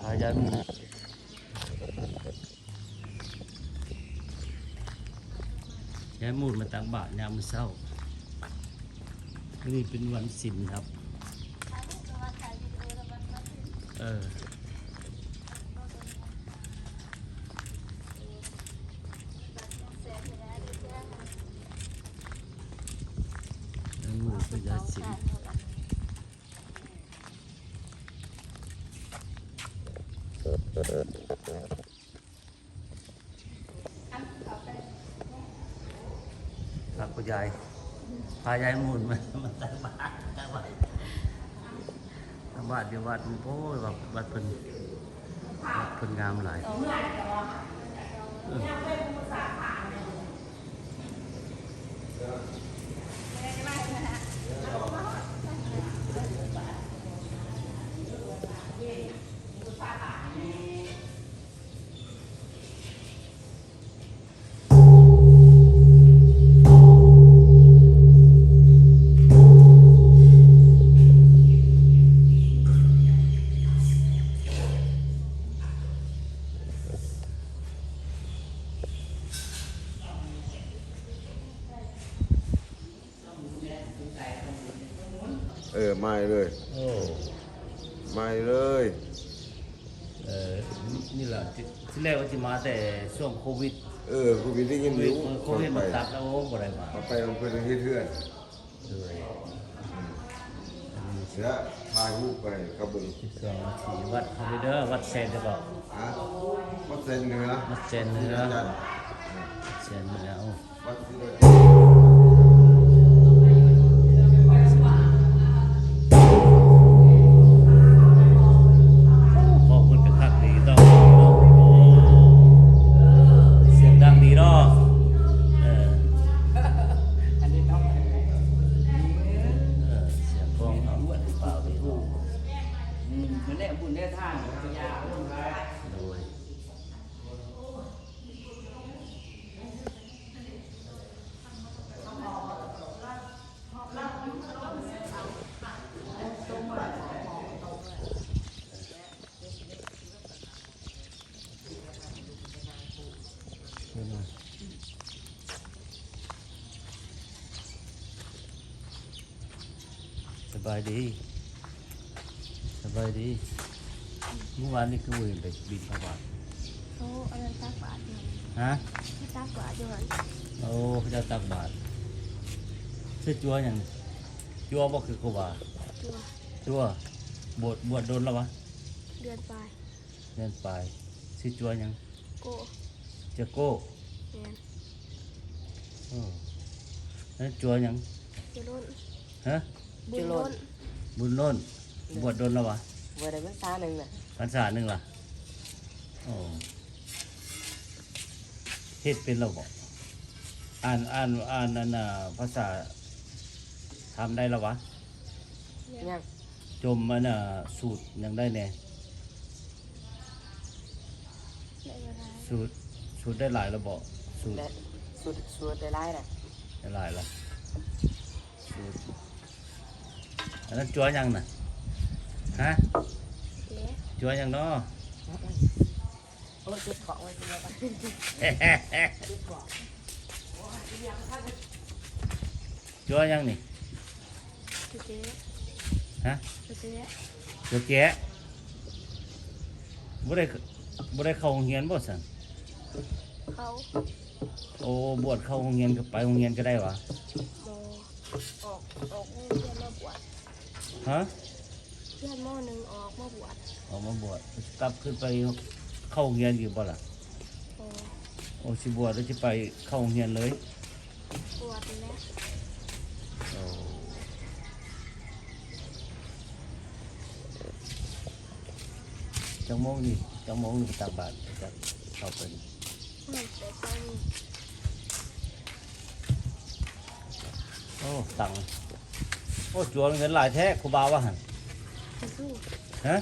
ພາຍາຍໝູນ ຍາຍໝູນມາຕັກບາດຍາມມື້ເຊົ້າ. ມື້ນີ້ເປັນວັນສິນຄັບ. ເອີ ຍາຍໝູນເປັນຍາຍສິນ. ພາຄຸນຍາຍ ພາຍາຍໝູນມາ ມາຕັກບາດ ຕັກບາດ ຕັກບາດຢູ່ວັດ. ໂອ້ຍ ວັດ ວັດເພິ່ນ ວັດເພິ່ນງາມຫຼາຍ. ເອີ ເອີ ໃໝ່ເລີຍ. ໂອ້ ໃໝ່ເລີຍ. ເອີ ນີ້ລະ ທີ ທີແລກວ່າຊິມາແຕ່ຊ່ວງໂຄວິດ. ເອີ ໂຄວິດໄດ້ຍິນຢູ່ ໂຄວິດ ໂຄວິດມັນຕັດແລ້ວ ໂອ້ ບໍ່ໄດ້ມາ. ໄປເພິ່ນເຮັດເຮືອນ. ໂດຍ ອືມ ເສຍ ຖ່າຍຮູບໄປໃຫ້ເຂົາເບິ່ງ. ສິບສອງນາທີ ວັດເຮົາເດີ ວັດແສນເດີບໍ່? ຮະ? ວັດແສນເໜືອ ວັດແສນເໜືອ ວັດແສນເໜືອ. ໂອ້ ວັດສິໄລຈັນ. ຂອບຄຸນໄປຄັກດີເນາະ. ໂອ້ ສຽງດັງດີເນາະ. ເອີ ອັນນີ້ເນາະ ເອີ ສຽງຂອງເຮົາເປັນເປົ່າດີເນາະ. ອືມ ມັນແນະບຸນແນະທານ ໂດຍ. ສະບາຍດີ ສະບາຍດີ. ມື້ວານນີ້ຄືບໍ່ເຫັນໄປບິນທະບາດ? ໂອ້ ອັນນັ້ນຕັກບາດຢູ່. ຮະ? ໄປຕັກບາດຢູ່ຫັ້ນ. ໂອ້ ເຂົາເຈົ້າຕັກບາດ. ຊື່ຈົວຫຍັງ? ຈົວບໍ່ຄືຄູບາ? ຈົວ. ຈົວ. ບວດ ບວດດົນແລ້ວຫວາ? ເດືອນປາຍ. ເດືອນປາຍ. ຊື່ຈົວຫຍັງ? ໂກ້. ເຈໂກ້. ແມ່ນ. ໂອ້ ແລ້ວຈົວຫຍັງ? ຈຸລົນ. ຮະ? ບຸນລົ້ນ. ບຸນລົ້ນ. ແມ່ນ. ບວດດົນແລ້ວຫວາ? ບວດໄດ້ພັນສາໜຶ່ງລະ. ພັນສາໜຶ່ງລະ. ໂອ້ ເຮັດເປັນແລ້ວບໍ່? ອ່ານ ອ່ານ ອ່ານ ອັນນ່າ ພາສາທຳໄດ້ແລ້ວຫວາ? ຍັງ. ຈົມອັນນ່າ ສູດຫຍັງໄດ້ແດ່? ໄດ້ບໍ່ຫຼາຍ. ສູດ ສູດໄດ້ຫຼາຍແລ້ວບໍ່? ສູດ ໄດ້ ສູດ ສູດໄດ້ຫຼາຍລະ. ໄດ້ຫຼາຍລະ. ສູດ ອັນນັ້ນຈົວຫຍັງນະ? ຮະ? ເຈ ຈົວຫຍັງເນາະ? ໂອ້ຍ ຈຸດຂອງໄວ້ຊິເນາະ ຈຸດຂອງ. ຈົວຫຍັງນີ້? ໂອເຄ. ຮະ? ໂອເຄ. ໂອເຄ. ບໍ່ໄດ້ ບໍ່ໄດ້ເຂົ້າໂຮງຮຽນບໍ່ຊັ້ນ? ເຂົ້າ. ໂອ້ ບວດເຂົ້າໂຮງຮຽນ ກໍໄປໂຮງຮຽນກໍໄດ້ຫວາ? ບໍ່. ອອກ ອອກໂຮງຮຽນມາບວດ. ຮະ? ຮຽນ ມໍໜຶ່ງ ອອກມາບວດ. ອອກມາບວດ. ກັບຄືນໄປເຂົ້າໂຮງຮຽນອີກບໍ່ລະ? ບໍ່. ໂອ້ ຊິບວດ ຫຼື ຊິໄປເຂົ້າໂຮງຮຽນເລີຍ? ບວດນີ້ແຫຼະ. ໂອ້ ຈັກໂມງນີ້? ຈັກໂມງນີ້ໄປຕັກບາດ? ຈັກເຂົ້າໄປນີ້? ໂອ້ ຕັງ. ໂອ້ ຈົວເງິນຫຼາຍແທ້ ຄູບາວ່າຫັ້ນ. ຮະ?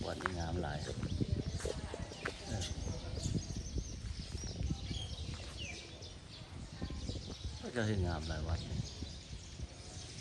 ວັດນີ້ງາມຫຼາຍ. ເອີ ເຂົາເຈົ້າເຮັດງາມຫຼາຍວັດນີ້.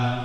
າງ